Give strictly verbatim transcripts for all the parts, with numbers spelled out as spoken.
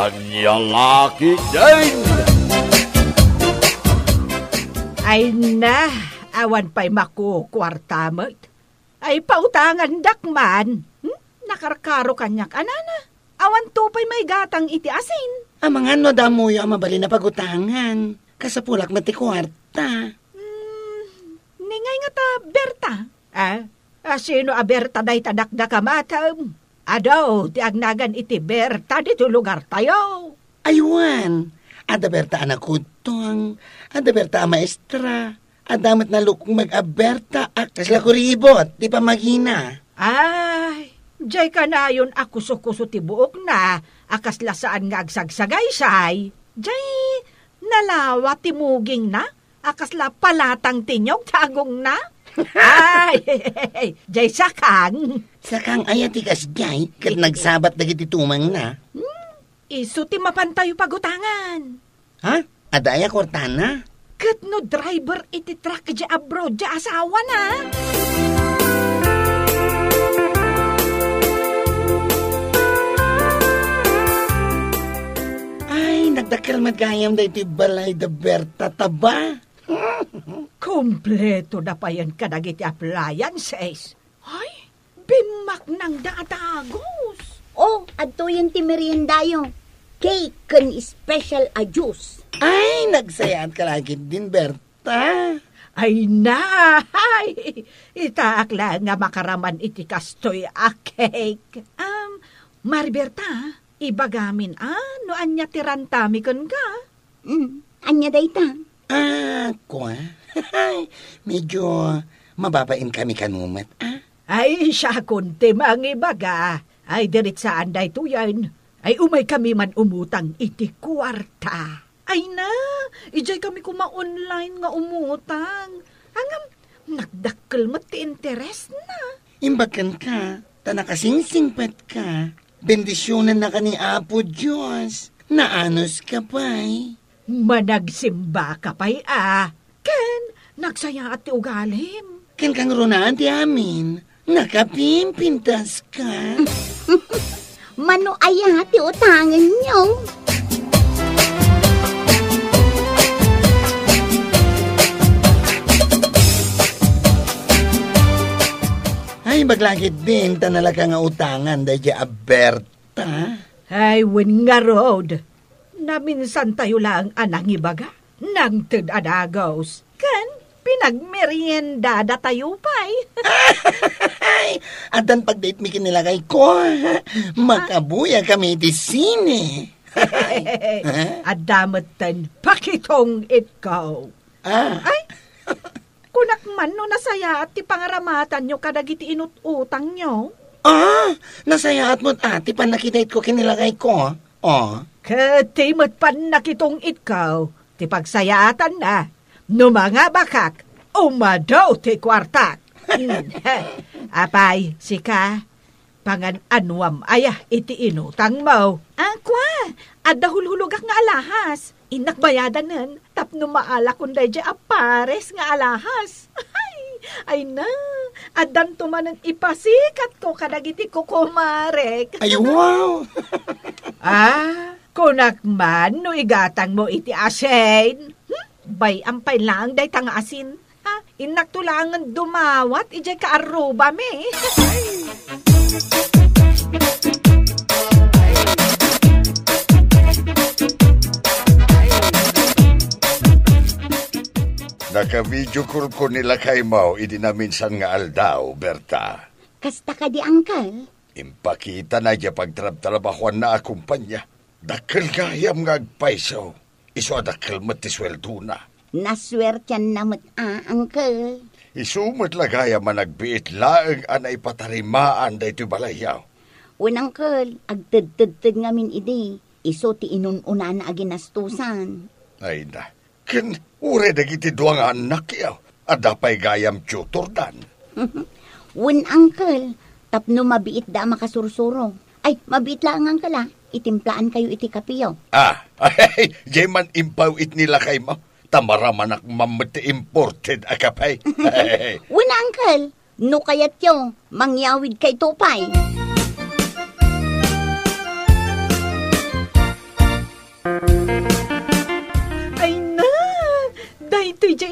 Ania la ketdin? Ay na, awan pay makukuarta met. Ay, pautangandak man. Hmm? Nakarkaro kaniak, anana. Awanto pay maigatang iti asin. Amangan no adda ammoyo a mabalin a pagutangan. Kasapulak met ti kuarta. Hmm, ni ngay ngata Berta? Ah, a, sino a Berta dayta dakdakamatem? Adu ti agnagan iti Berta ditoy lugartayo. Ay wen, adda Berta a nakudtong, adda Berta a maestra, adda met nalukmeg a Berta a kasla kuribot ti pammagina. Ay, jay kanayon a kusokuso ti buokna a kasla saan nga agsagsagaysay. Jay nalawa ti mugingna a kasla palatang ti niyog ti agongna. Ay, jay sakang. Sakang aya ti kasjay ket nagsabat dagiti tumangna? Hmm, isu ti mapantayo pagutangan. Ha? Adda aya kuartana? Ket no driver iti truck diay abroad diay asawana? Ay, nagdakkel met gayam daytoy balay da Berta, taba. Kompleto da payen kadagiti appliances. Ay, bimmaknangda a dagus. O, adtoyen ti meriendayo. Cake ken special a juice. Ay, nagsayaat ka la ketdin, Berta. Ay na, ay, itaak la nga makaraman iti kastoy a cake. Um, Mari Berta, ibagamin a no ania ti rantami kenka? Mm, ania dayta? Ah, kua? Medyo mababainkami kano met, ah? Ay, siakon ti mangibaga. Ay, diretsaan daytoyen. Ay, umaykami man umutang iti kuarta. Ay na, idiaykami koma online nga umutang. Ngem, nagdakkel met ti interesna. Imbag kenka, ta nakasingsingpetka. Bendisionannaka ni Apo Dios. Naanuska pay. Managsembaka pay a. Ken nagsayaat ti ugalim. Ken kangrunaan ti amin, nakapimpintaska. Mano aya ti utangenyo? Ay, imbag la ketdin ta nalaka nga utangan daydiay a Berta. Ay, wen ngarud. Naminsantayo laeng a nangibaga, nangted a dagus, ken pinagmeriendadatayo pay. Ay, addan pagdaitmi ken ni lakayko. Makabuyagkami iti sine. Adda metten pakitong-itko. Ah. Ay, kunak man no nasayaat ti pangaramatanyo kadagiti inut-utangyo. Ah, nasayaat met a ti pannakidaytko ken ni lakayko. Oh. Ket ti met pannakitong-itko ti pagsayaatanna no mangabakak, umadu ti kuartak. Hmm. Apay, sika, pangan-anuam aya iti inutangmo? A, kua, adda hulhulogak nga alahas. Innak bayadanen tapno maalakon daydiay a pares nga alahas. Ay, ay na, addanto manen ipasikatko kadagiti kukumarek. Ay, wow! Ah, kunak man no igatangmo iti asin. Hmm? Bay-am pay laeng dayta nga asin. Ha? Innakto laengen dumawat idiay kaarrubami. Naka-video call ko ni lakaymo idi naminsan nga aldaw, Berta. Kasta kadi, Uncle? Impakitana diay pagtrabtrabahoanna a kompania. Dakkel gayam nga agpayso. Isu a dakkel met ti sueldona. Nasuertianna met a, Uncle. Isu met la gayam a nagbiit laeng a naipatarimaan daytoy balayyo. Wen, Uncle, agtedtedted ngamin idi. Isu ti inun-unana a ginastosan. Ay na. Ken uray dagiti dua nga annakyo, adda pay gayam tutordan. Wen, Uncle, tapno mabiitda a makasursuro. Ay, mabiit laeng, Uncle, a. Itimplaankayo iti kapeyo. Ah, ay, diay man impaw-it ni lakaymo, ta maramanak man met ti imported a kape. Wen, Uncle, no kayatyo, mangyawidkayto pay.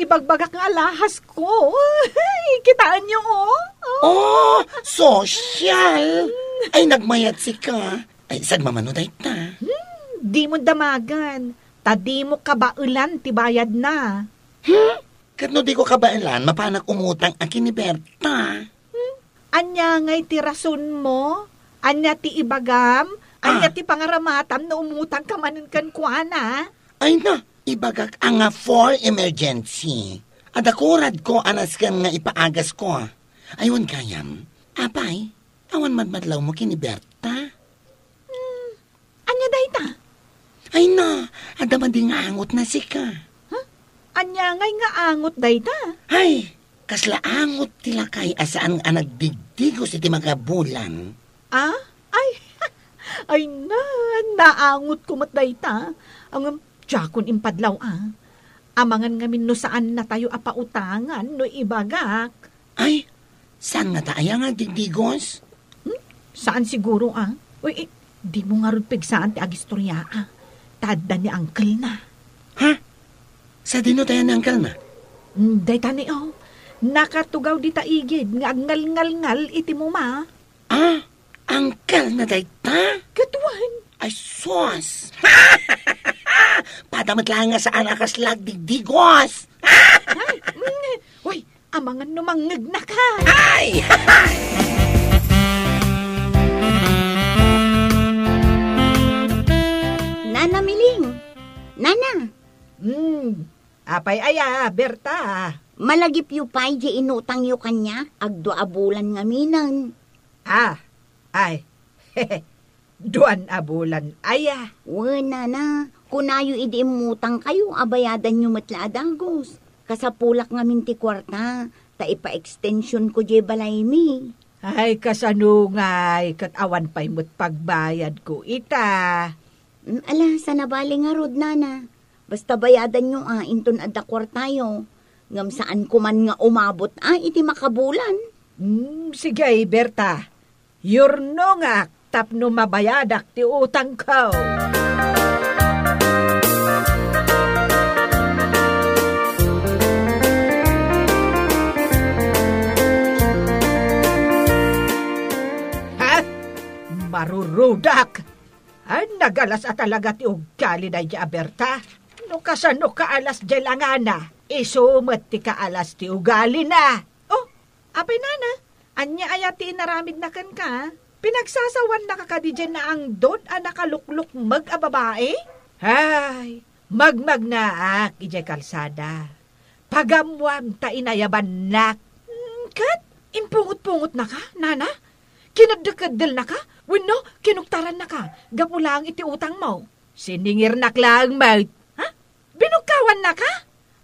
Bagbagak nga alahas ko. Ay, kitaenyo, oh. Oh, social! Ay, nagmayat sika. Ay, sagmamano dayta. Hmm, dimo damagan. Ta dimo kabaelan ti bayadna. Hmm? Ket no diko kabaelan, mapanak umutang a ken ni Berta. Hmm? Ania ngay ti rasonmo? Ania ti ibagam? Ania Ah. ti pangaramatam no umutangka manen kenkuana? Ay na, ibagak a nga for emergency. Adda kuradko a nasken nga ipaagasko. Ay, wen gayam. Apay, awan madmadlawmo ken ni Berta? Hmm, ania dayta? Ay na, adda madi nga angotna sika. Huh? Ania ngay nga angot dayta? Ay, kasla angot ti lakay a saan a nagdigdigos iti makabulan. Ah? Ay, ay na, naangotko met dayta. Ngem, diakon impadlaw, a. Amangan ngamin no saannatayo a pautangan no ibagak. Ay, saan ngata aya nga agdigdigos? Hmm? Saan siguro, a? Uy, eh, dimo ngarud pigsaan ti agistorya, a. Ta adda ni uncle-na. Ha? Sadino tayan ni uncle-na? Hmm, dayta ni, oh. Nakatugaw dita igid nga agngalngalngal iti muma. Ah, uncle-na dayta? Ket wen. Ay, sus! Pada met laeng nga saan a kasla agdigdigos! Ay, mm, uy, amangan no mangngegnaka. Ay! Nana Miling! Nana! Hmm, apay aya, Berta? Malagipyo pay diay inutangyo kaniak, agdua a bulan ngaminen. Ah, ay. Duan a bulan aya. Wen, nana, kunayo idi immutangkayo a bayadanyo met la a dagus. Kasapulak ngamin ti kuarta, ta ipa-extensionko diay balaymi. Ay, kasano ngay, ket awan pay met pagbayadko ita. Mm, ala, saan a bale ngarud, nana. Basta bayadanyo a, inton adda kuartayo. Ngem saanko man nga umabot a iti makabulan. Mm, sige, Berta. Yurnongak tapno mabayadak ti utangko. Ha? Marurudak! Ay, nagalas a talaga ti ugali daydi a Berta. No kasano kaalas diay langana, isu met ti kaalas ti ugalina. Oh, apay nana, ania aya ti inaramidna kenka? Pinagsasawannaka kadi diay naangdod a nakaluklukmeg a babai? Ay, magmagnaak idiay kalsada. Pagammoam ta inayabannak. Mm, ket impungotpungotnaka, nana? Kineddekeddelnaka? Wenno kinuktarannaka gapu laeng iti utangmo? Siningirnak laeng met. Ha? Binugkawannaka?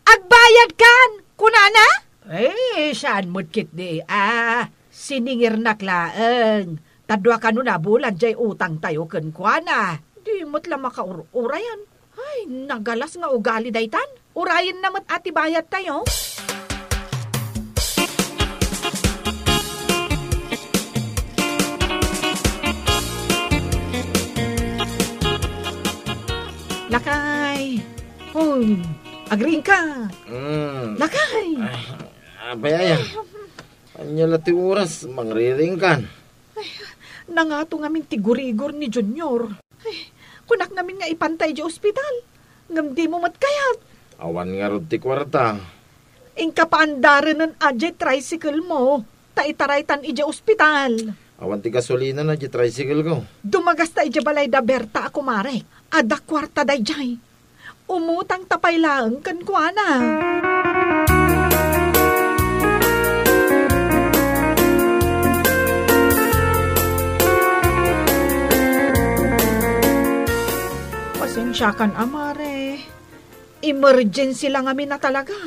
Agbayadkan, kunana? Eh, saan met ketdi a? Siningirnak laeng. Ta dua kano a bulan diay utangtayo kenkuana. Di met la makaur-urayan. Ay, nagalas nga ugali daytan. Urayenna met a ti bayadtayo. Lakay! Hoy, agriingka! Mm. Lakay! Ay, apay aya? Ania la ti oras, mangriringkan? Ay, nangato ngamin ti gurigor ni Junior. Ay, kunak ngamin nga ipanta idiay ospital. Ngem dimo met kayat. Awan ngarud ti kuarta. Inka paandarenen a diay tricycle mo, ta itaraytan idiay ospital. Awan ti gasolina na diay tricycle ko. Dumagasta idiay balay da Berta a kumarek. Adda kuarta daydiay. Umutangta pay laeng kenkuana. Pasensiakan a, mare. Emergency la ngamin a talaga.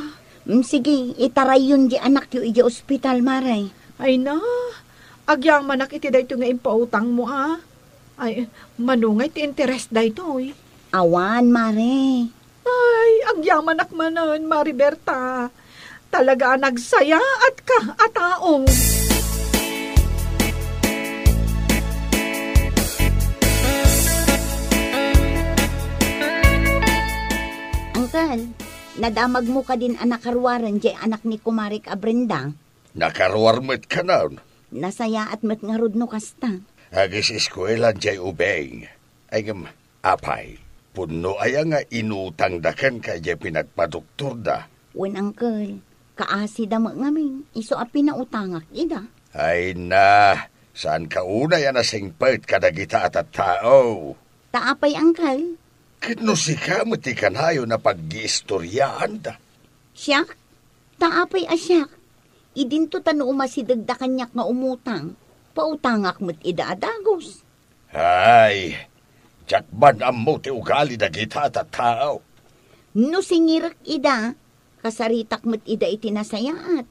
Mm, sige, itarayyon diay anakyo idiay ospital, mare. Ay na, agyamanak iti daytoy nga impautangmo, a. Ay, mano ngay ti interes daytoy? Awan, mare. Ay, agyamanak manen, Mari Berta. Talaga a nagsayaatka a tao. Uncle, Nadamagmo kadin a nakaruaren jay anak ni kumarek a Brenda? Nakaruar met kanon. Nasayaat met ngarud no kasta. Agis-eskuelan jay ubing. Ay ngem, apay, punno aya nga inutangda kenka jay pinagpadoktorda? Wen, uncle, kaasida met ngamin, isu a pinautangak ida. Ay na, saanka unay a nasingpet kadagita a tattao? Ta apay, uncle? Ket no sika met ti kanayon a paggiistoriaanda? Siak? Ta apay a siak? Idinto ta no umasidegda kaniak nga umutang, pautangak met ida a dagus. Ay, diak man ammo ti ugali dagita a tattao. No singirek ida, kasaritak met ida iti nasayaat.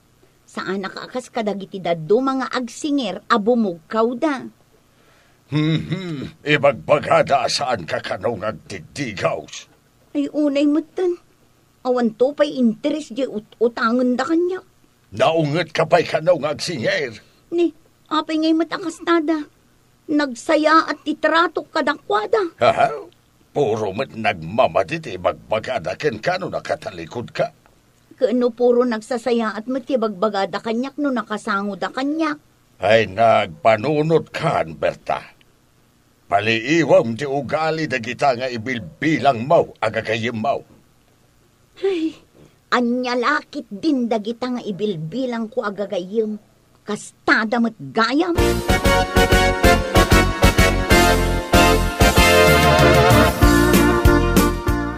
Saanak a kas kadagiti dadduma nga agsingir a bumugkawda. Hmm, ibagbagada a saanka kano nga agdiddigaws. Ay, unay metten. Awanto pay interes jay ut-, utangenda kaniak. Naungetka pay kano nga agsingir? Ni, apay ngay met a kastada? Nagsayaat ti tratok kadakuada. Aha? Puro met nagmamadi ti ibagbagada kenka no nakatalikudka. Ken no puro nagsasayaat met ti ibagbagada kaniak no nakasangoda kaniak. Ay, nagpanunotkan, Berta. Paliiwem ti ugali dagita nga ibilbilangmo a gagayyemmo. Ay, ania la ketdin dagita nga ibilbilangko a gagayyem? Kastada met gayam.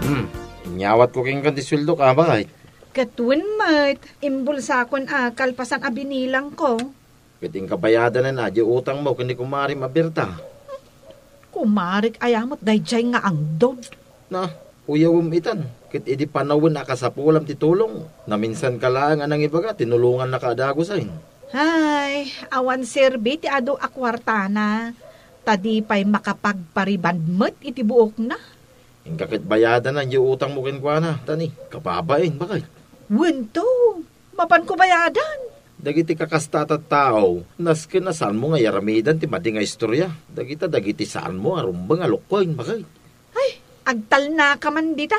Hmm, inyawatko kenka ti sueldok, a, baket? Ket wen met, imbulsakon a kalpasan a binilangko. Ket inka bayadanen a, diay utangmo ken ni kumarem a Berta. Kumarek aya met daydiay nga angdod? Na, uyawem itan, ket idi panawen a kasapulam ti tulong, naminsanka laeng a nangibaga, tinulongannaka a dagusen. Ay, awan serbi ti adu a kuartana, ta di pay makapagpariband met iti buokna. Inka ket bayadanan diay utangmo kenkuana, ta ni, kababain, baket. Wen to, mapanko bayadan. Dagiti kakasta a tattao, nasken a saanmo nga iyaramidan ti madi nga istoria. Dagita dagiti saanmo a rumbeng a lukkueng, baket. Ay, agtalnaka man dita.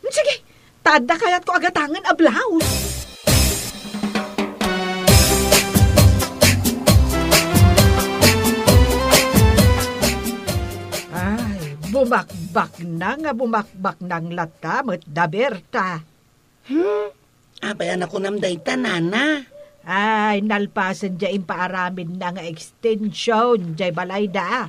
Sige, ta adda kayatko a gatangen a blouse. Ay, bumakbaknang nga bumakbaknang latta met da Berta. Hmm? Apay a nakunam dayta, nana? Ay, nalpasen diay impaaramidna nga extension diay balayda.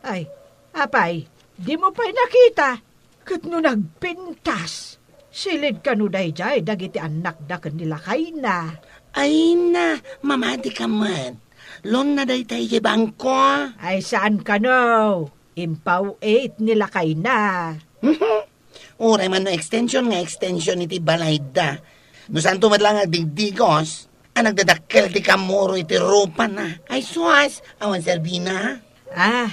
Ay, apay, dimo pay nakita? Ket no nagpintas, silid kano daydiay dagiti annakda ken ni lakayna. Ay na, mamadika met. Loan na dayta idiay bangko. Ay, saan kano? Impaw-it ni lakayna. Uray man no extension nga extension iti balayda. No saanto met la nga agdigdigos, a nagdadakkel ti kamuro iti rupana. Ay, sus, awan serbina. Ah,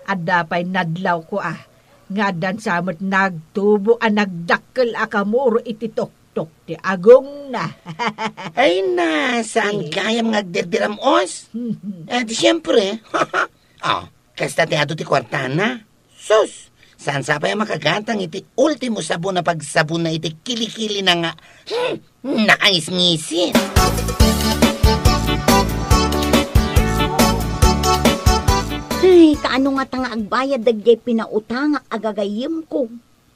adda pay nadlawko, ah, nga addan sa met nagtubo a nagdakkel a kamuro iti toktok ti agongna. Ay na, saan Eh. gayam nga agdirdiram-os? Eh, di siyempre. Ah, kasta ti adu ti kuartana. Sus! Saan sa pay a makagatang iti ultimo sabon a pagsabonna iti kilikilina nga, hmm, nakangisngisit? Ay, kaano ngata nga agbayad dagdiay pinautangak a gagayyemko?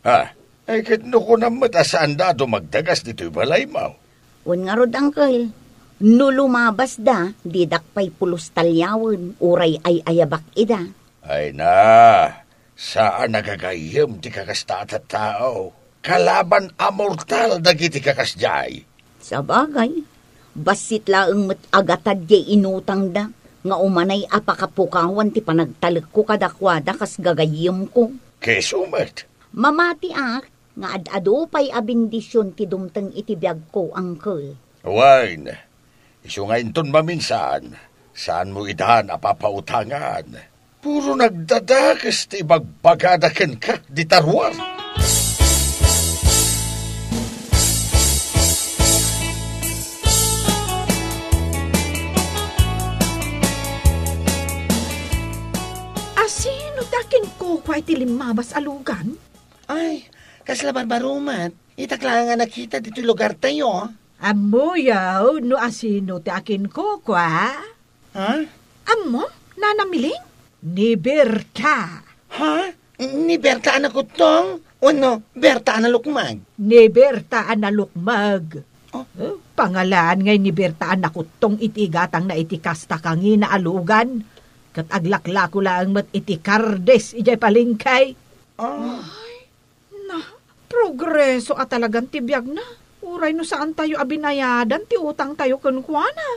Ha? Ay, ket no kunam met a saanda a dumagdagas ditoy balaymo. Wen ngarud, uncle, no lumabasda, didak pay pulos taliawen, uray ay-ayabak ida. Ay na, saan a gagayyem ti kakasta a tattao. Kalaban a mortal dagiti kakasdiay. Sabagay, bassit laeng met a gatad diay inutangda, nga umanay a pakapukawan ti panagtalekko kadakuada kas gagayyemko. Keso met. Mamatiak nga ad-adu pay a bendision ti dumteng iti biagko, uncle. Wen, isu nga inton maminsan, saanmo idan a papautangan. Puro nagdadakes ti ibagbagada kenka dita ruar. Asino ti akinkukua iti limmabas a lugan? Ay, kasla barbaro met. Itak laeng a nakita ditoy lugartayo. Ammoyo no asino ti akinkukua? Ha? Ammom, Nana Miling? Ni Berta. Ha? Ni Berta a nakuttong? Wenno Berta a nalukmeg? Ni Berta a nalukmeg. Oh. Eh, pangalaan ngay ni Berta a nakuttong iti igatangna iti kasta kangina a lugan. Ket aglaklako laeng met iti kardis idiay palengke. Ah. Ay, na, progreso a talagan ti biagna. Uray no saantayo a binayadan ti utangtayo kenkuana.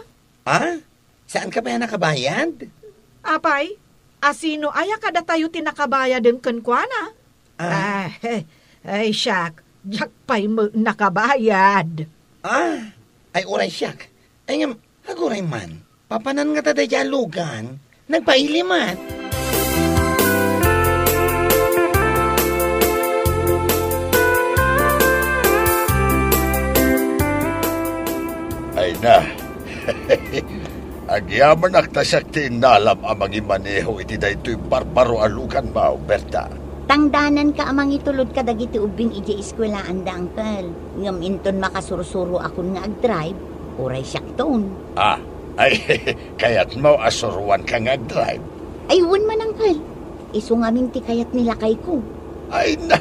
Ah? Saanka pay a nakabayad? Apay, asino aya kadatayo ti nakabayaden kenkuana? Ah. Ah, eh, ay, siak, diak pay met nakabayad. Ah, ay, uray siak. Ay, ngem, aguray man. Papanan ngata daydiay a lugan? Nagpaili man. Ay na. Agyamanak ta siak ti innalam a mangimaneho iti daytoy barbaro a luganmo, Berta. Tangdananka a mangitulod kadagiti ubbing idiay eskuelaanda, Uncle. Ngem inton makasursuroakon nga agdrive, uray siakton. Ah, ay, kayatmo a suroanka nga agdrive? Ay, wen man, Uncle. Isu ngamin ti kayat ni lakayko. Ay, na.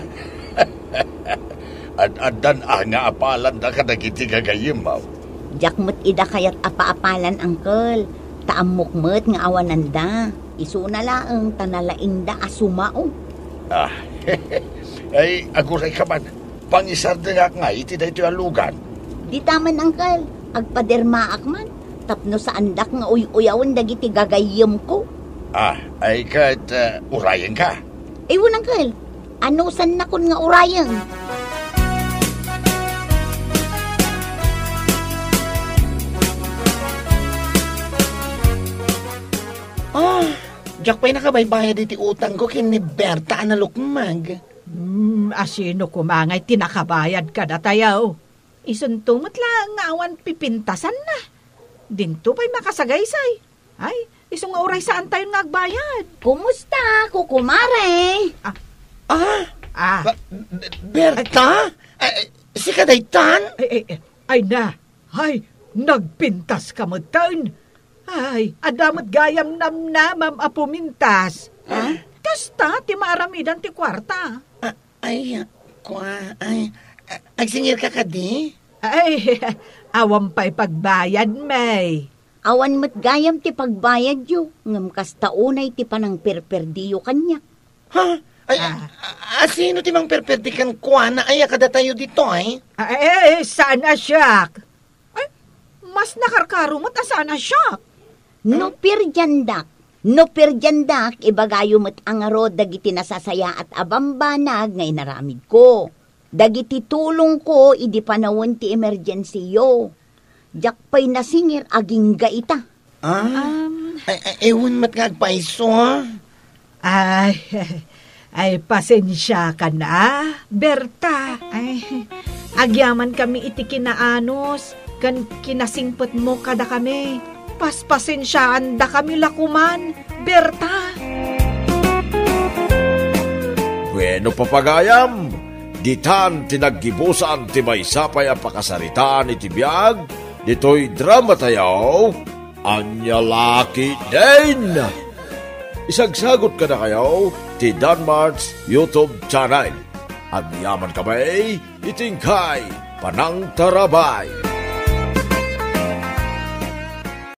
Ad-addan a nga apalanda kadagiti gagayyemmo? Diak met ida kayat a paapalan, Uncle. Ta ammok met nga awananda. Isuna laeng ta nalaingda a sumao. Ah, ay, agurayka man. Pangisardengak ngay iti daytoy a lugan. Dita man, Uncle. Agpadermaak man. Tapno saandak nga uy-uyawen dagiti gagayyemko. Ah, ay ket, eh, urayenka? Ay, wen, Uncle. Anusannakon nga urayen? Ah, diak pay nakabaybayad iti utangko ken ni Berta a nalukmeg. Hmm, asino koma ngay ti nakabayad kadatayo? Isunto met laeng nga awan pipintasanna. Dinto pay makasagaysay. Ay, isu nga uray saantayon nga agbayad. Kumusta, kukumare? Ah. Ah? Ah. Ba-, Berta? Ay, ay, sika daytan? Ay, ay, ay, ay na. Ay, nagpintaska metten. Ay, adda met gayam namnamam a pumintas. Ha? Kasta ti maaramidan ti kuarta. Ah, ay, kua, ay, a-, agsingirka kadi? Ay, awan pay pagbayad, May. Awan met gayam ti pagbayadyo, ngem kasta unay ti panangperperdiyo kaniak. Ha? Ay, ah, a-, asino ti mangperperdi kenkuana aya kadatayo ditoy? Ay, saan a siak? Ay, mas nakarkaro met a saan a siak. No perdiandak, no perdiandak, ibagayo met a ngarud dagiti nasasayaat a bambanag nga inaramidko. Dagiti tulongko idi panawen ti emergensiyo. Diak pay nasingir agingga ita. Ah? Um, ay, ay, ewan met nga agpaiso, ah. Ay, ay, pasensiakan, ah, Berta. Ay, agyaman kami iti kinaanus ken kinasingpetmo kadakami. Paspasensiaandakami la koman, Berta. Bueno, papagayam, ditan ti naggibusan ti maysa pay a pakasaritaan iti biag ditoy dramatayo, Ania La Ketdin. Isagsagut kadakayo ti Danmart's YouTube channel. Agyaman kami iti inkay panangtarabay.